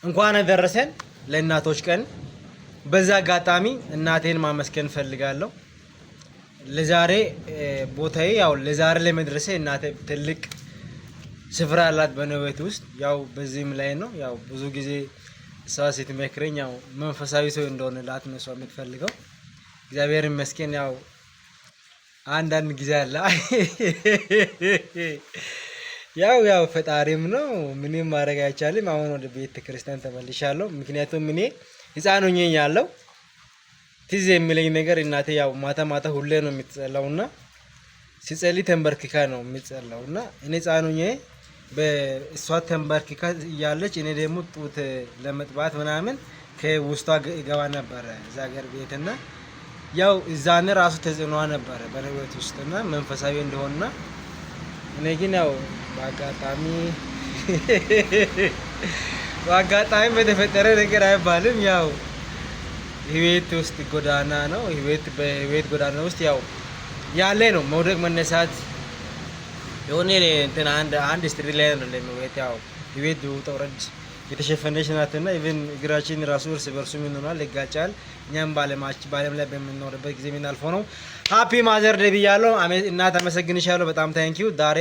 እንኳን አደረሰን ለእናቶች ቀን። በዛ አጋጣሚ እናቴን ማመስገን ፈልጋለሁ። ለዛሬ ቦታዬ ያው ለዛሬ ለመድረሴ እናቴ ትልቅ ስፍራ አላት በእኔ ቤት ውስጥ። ያው በዚህም ላይ ነው፣ ያው ብዙ ጊዜ እሷ ስትመክረኝ ያው መንፈሳዊ ሰው እንደሆነላት ነው እሷ የምትፈልገው። እግዚአብሔር ይመስገን። ያው አንዳንድ ጊዜ አለ፣ ያው ፈጣሪም ነው፣ ምንም ማድረግ አይቻልም። አሁን ወደ ቤተ ክርስቲያን ተመልሻለሁ። ምክንያቱም እኔ ህፃን ሆኜ ያለው ትዝ የሚለኝ ነገር እናቴ ያው ማታ ማታ ሁሌ ነው የምትጸልየውና ሲጸልይ ተንበርክካ ነው የምትጸልየው። እና እኔ ህፃን ሆኜ በእሷ ተንበርክካ እያለች እኔ ደግሞ ጡት ለመጥባት ምናምን ከውስጧ እገባ ነበረ እዛ ሀገር ቤትና ያው እዛን ራሱ ተጽዕኖ ነበረ በህይወት ውስጥና መንፈሳዊ እንደሆንና እኔ ግን ያው በአጋጣሚ በተፈጠረ ነገር አይባልም። ያው ህይወት ውስጥ ጎዳና ነው። ህይወት በህይወት ጎዳና ውስጥ ያው ያለ ነው መውደቅ መነሳት፣ የሆነ እንትን አንድ straight ላይ ነው ለሚወት። ያው ህይወት ውጣ ውረድ የተሸፈነች ናትና even እግራችን ራሱ እርስ በርሱ ምን ሆናል ይጋጫል። እኛም በዓለም ላይ በምንኖርበት ጊዜ የምናልፈው ነው። Happy Mother Day ብያለሁ። እናት አመሰግንሻለሁ በጣም፣ thank you። ዛሬ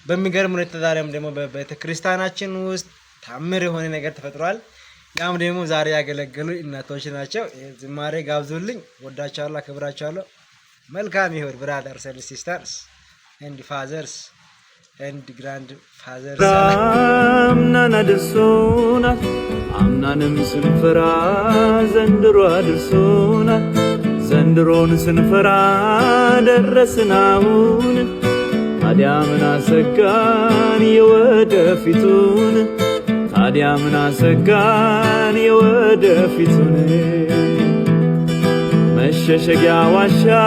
በሚገርም ሁኔታ ዛሬም ደግሞ በቤተክርስቲያናችን ውስጥ ታምር የሆነ ነገር ተፈጥሯል። ያም ደግሞ ዛሬ ያገለገሉ እናቶች ናቸው። ዝማሬ ጋብዙልኝ። ወዳቸዋለሁ፣ አከብራቸዋለሁ። መልካም ይሁን brothers and sisters and fathers and grandfathers። አምናን አድርሶናል። አምናንም ስንፈራ ዘንድሮ አድርሶናል። ዘንድሮን ስንፈራ ደረስን አሁን። ታዲያ ምን አሰጋን የወደፊቱን? ታዲያ ምን አሰጋን የወደፊቱን? መሸሸጊያ ዋሻ።